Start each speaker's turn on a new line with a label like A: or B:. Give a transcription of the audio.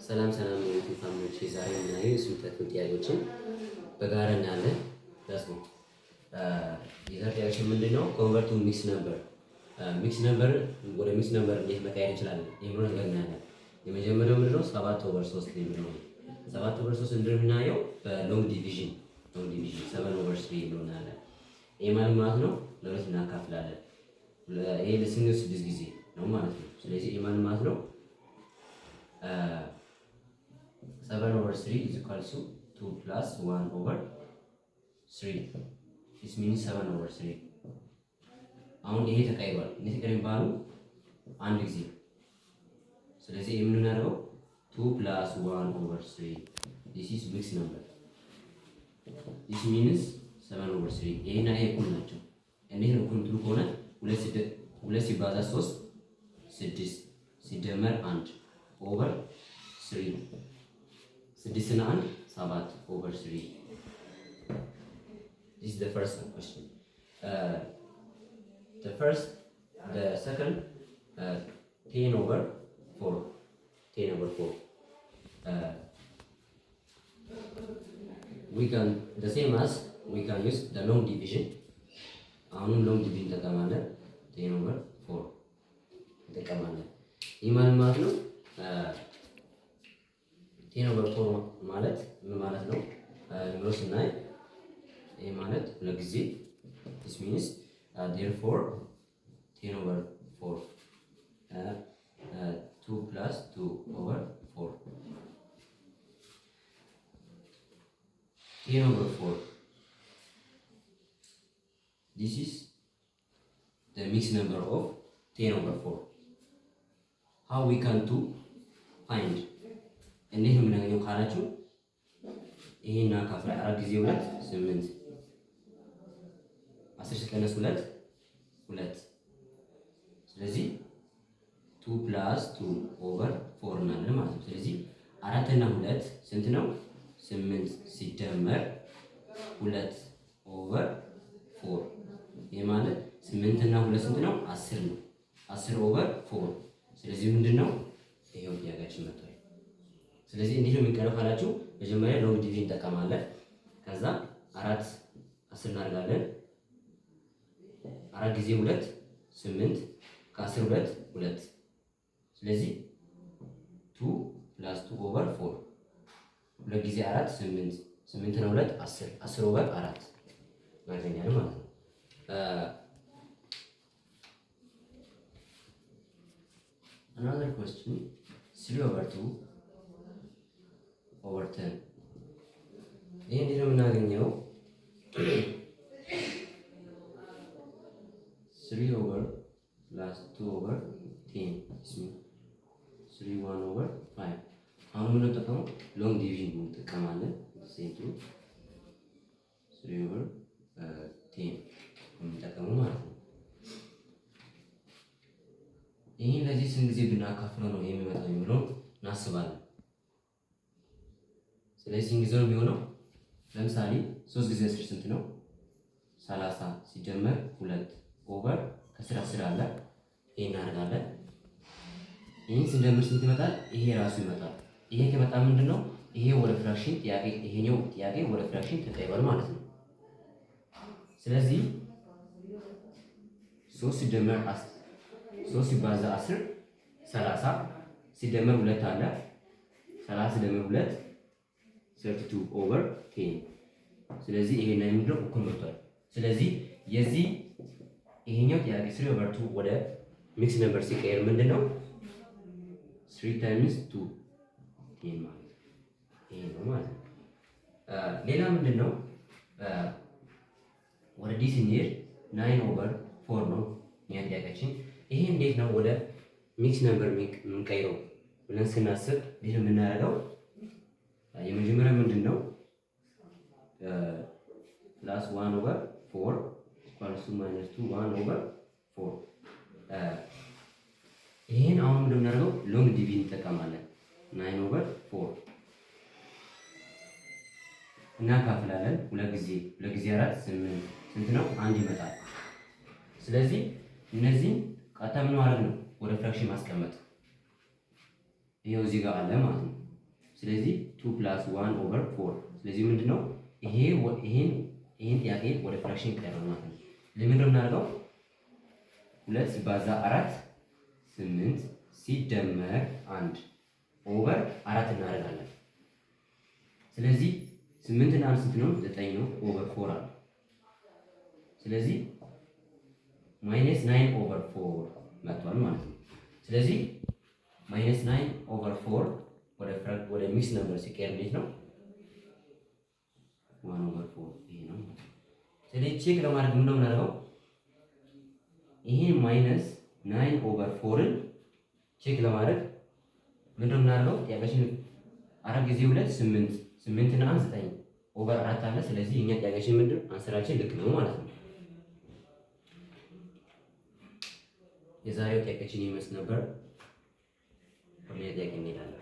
A: ሰላም ሰላም የ YouTube family ዎች፣ ዛሬ የምናየው የስምንተኛ ክፍል ጥያቄዎችን በጋራ እናያለን። Let's go። የዛሬ ጥያቄዎችን ምንድን ነው? Convert to mixed number፣ mixed number ወደ mixed number እንዴት መቀየር እንችላለን የሚለው ነገር እናያለን። የመጀመሪያው ምንድን ነው? 7/3 የሚለው ነው። 7/3 እንደምናየው በ long division፣ long division 7/3 የሚለው እናያለን። ይህ ማለት ማለት ነው ለሁለት እናካፍላለን። ይሄ ለስንት ስድስት ጊዜ ነው ማለት ነው። ስለዚህ ይህ ማለት ማለት ነው 7/3 is equals to 2 plus 1 over 3. This means 7 over 3። አሁን ይሄ ተቀይሯል። እንዴት ተቀይሯል የሚባሉ አንድ ጊዜ። ስለዚህ የምናደርገው 2 plus 1 over 3. This is mixed number. This means 7 over 3። ይሄና ይሄ እኩል ናቸው። እንዴት ነው እኩል የምትሉ ከሆነ ሁለት ሲባዛ 3 6 ሲደመር 1 over 3፣ ስድስት እና አንድ ሰባት over 3. This is the first question. The first the second, 10 over 4. 10 over 4, we can the same as we can use the long division. አሁንም long division እንጠቀማለን። 10 over 4 እንጠቀማለን። ይህ ማለት ማለት ነው 10 over 4 ማለት ምን ማለት ነው ብሎ ስናይ ይህ ማለት ሁለት ጊዜ። This means therefore 10 over 4, 2 plus 2 over 4. 10 over 4, this is the mixed number of 10 over 4. How we can to find፣ እንዴት ነው የምናገኘው ካላችሁ ይሄን አካፍል። አራት ጊዜ ሁለት ስምንት፣ 10 ሲቀነስ ሁለት ሁለት። ስለዚህ two plus two over four እናለን ማለት ነው። ስለዚህ አራትና ሁለት ስንት ነው? ስምንት ሲደመር ሁለት over four። ይህ ማለት ስምንት እና ሁለት ስንት ነው? 10 ነው። 10 over four። ስለዚህ ምንድን ነው ይሄው ጥያቄያችን መጥቷል። ስለዚህ እንዴት ነው የሚቀረው ካላችሁ መጀመሪያ long division እንጠቀማለን። ከዛ አራት 10 እናደርጋለን። አራት ጊዜ ሁለት ስምንት፣ ከ10 ሁለት ሁለት። ስለዚህ two plus two over four። ሁለት ጊዜ አራት ስምንት፣ ስምንት ነው ሁለት 10፣ 10 over አራት እናገኛለን ማለት ነው። Another question, 3 over 2 over 10። ይህ እንዴት ነው የምናገኘው? 3 over plus 2 over 10, 3 1 over 5። አሁን የምንጠቀመው long division እንጠቀማለን። ሴንቱ 3 over 10 የምንጠቀመው ማለት ነው። ይህን ለዚህ ስንት ጊዜ ብናካፍለው ነው የሚመጣው የሚለውን እናስባለን። ስለዚህ ስንት ጊዜ ነው የሚሆነው? ለምሳሌ ሶስት ጊዜ 10 ስንት ነው? 30 ሲደመር ሁለት over ከስር 10 አለ። ይሄን እናደርጋለን። ይህን ስንደምር ስንት ይመጣል? ይሄ ራሱ ይመጣል። ይሄ ከመጣ ምንድን ነው? ይሄ ወደ fraction ጥያቄ፣ ይሄኛው ጥያቄ ወደ fraction ተቀይሯል ማለት ነው። ስለዚህ ሶስት ሲደመር ሶስት ሲባዛ 10 30 ሲደመር ሁለት አለ፣ 30 ሲደመር ሁለት 32 over 10። ስለዚህ ይሄ ምንድነው እኩል መጥቷል። ስለዚህ የዚህ ይሄኛው ጥያቄ 3 over 2 ወደ mixed number ሲቀየር ምንድን ነው? 3 times 2 10 ማለት ነው። ይሄ ነው ማለት ነው። ሌላ ምንድን ነው? ወደ D ስንሄድ 9 over 4 ነው እኛ ጥያቄያችን። ይሄ እንዴት ነው ወደ mixed number የምንቀይረው ብለን ስናስብ እንዴት ነው የምናደርገው? የመጀመሪያ ምንድን ነው? Plus one over four equals to minus two one over four። ይሄን አሁን ምንድን ነው የምናደርገው? Long division እንጠቀማለን። 9 over four እናካፍላለን። ሁለት ጊዜ፣ ሁለት ጊዜ አራት ስምንት፣ ስንት ነው? አንድ ይመጣል። ስለዚህ እነዚህን ቀጥታ ምን ማድረግ ነው? ወደ fraction ማስቀመጥ። ይሄው እዚህ ጋር አለ ማለት ነው። ስለዚህ two plus one over four። ስለዚህ ምንድን ነው ይሄ ይሄን ጥያቄ ወደ fraction ይቀየራል ማለት ነው። ለምንድን ነው የምናደርገው? ሁለት ሲባዛ አራት ስምንት ሲደመር አንድ over አራት እናደርጋለን። ስለዚህ ስምንት እና አንድ ስንት ነው? ዘጠኝ ነው። Over four አለ። ስለዚህ minus nine over four መጥቷል ማለት ነው። ስለዚህ minus nine over four ወደ mixed number ሲቀየር እንዴት ነው? One over four ይሄ ነው ማለት ነው። ስለዚህ check ለማድረግ ምንድነው የምናደርገው? ይሄን minus nine over four ን check ለማድረግ ምንድነው የምናደርገው? ጥያቄያችን አራት ጊዜ ሁለት ስምንት፣ ስምንት እና አንድ ዘጠኝ over አራት አለ። ስለዚህ የኛ ጥያቄያችን ምንድን answer ኣችን ልክ ነው ማለት ነው። የዛሬው ጥያቄያችን ይመስል ነበር። ወደ ሌላ ጥያቄ እንሄዳለን።